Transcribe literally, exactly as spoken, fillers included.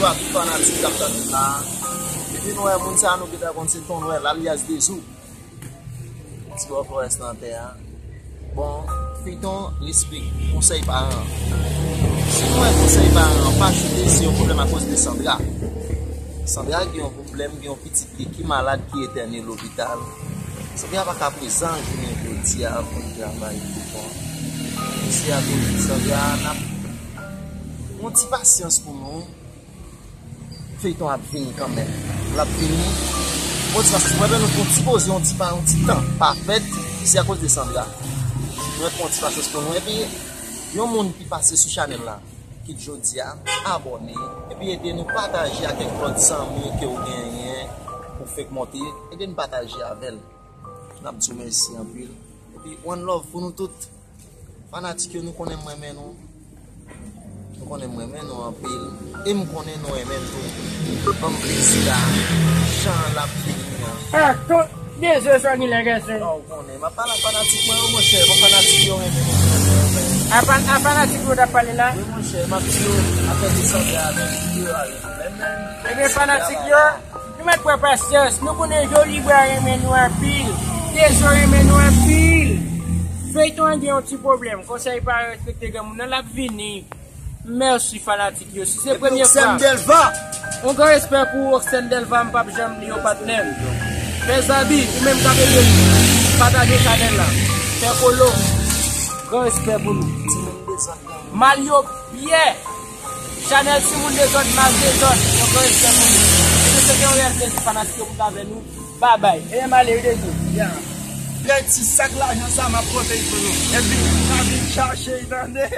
Bonswa tout fanatik k ap tann nou la. Depi nou wè moun sa a, nou gentan konn se Ton Nwèl alyas Dezou. Ti bò florès nan tè a. Bon, feyton respè, konsèy paran. Si nou wè konsèy paran an pa choute, se yon pwoblèm akoz de Sandra. Sandra gen yon pwoblèm, gen yon pitit li ki malad, ki entène lopital. Sandra pa ka prezan jounen jodi a pou l travay pou kò. Se akoz de Sandra, n ap yon ti pasyans pou nou. Feyton ap vini kanmenm. L ap vini. Bon, ti pasyans, mwen, nou fè yon ti poze, yon ti pa, yon ti tan pa fèt. Se akoz de Sandra. Mwen pran yon ti pasyans pou nou. Epi, yon moun ki pase sou chanèl la, kit jodi a, abòne. Epi ede nou pataje ak kèk lòt zanmi ke w genyen, ou fèk monte. Ede n pataje avè l. N ap di w mèsi anpil. Epi, one love pou nou tout. Fanatik yo, nou konnen m renmen nou. Nou konnen m renmen nou anpil. E m konnen nou renmen m tou. Ban m plezi la. Jan l ap vini an. Ah, tout de zè swa ni lè gèsen. Ah, ou konnen. M ap pale ak fanatik mwen yo, monchè. Bon, fanatik yo renmen nou. A fan-, a fanatik yo t ap pale la? Wi, monchè. M ap di yo, afè de Sandra avèk yo a renmen m. Ebyen, fanatik yo, nou mèt pran pasyans. Nou konnen Jolibra renmen nou anpil. Tezo renmen nou anpil. Feyton an gen yon ti pwoblèm. Konsèy pa respekte granmoun nan, l ap vini. Mèsi fanatik yo. Si se premye fwa. Oxen Delva. Yon gran respè pou Oxen Delva, m p ap janm bliye w, patnè m. Fè zabi, ou menm k ap ede m pataje chanèl la. Fè follow. Gran respè pou nou. Mario Pierre. Chanèl Timoun Dezòd, Mas Dezòd. Yon gran respè pou nou. E se te yon reyèl plezi fanatik yo pou t avè nou. Babay. E m ale, wi, Dezou. Ya. Pèdi sak lajan sa, m ap pote l pou nou. Epi, m ap vin chache l, tande.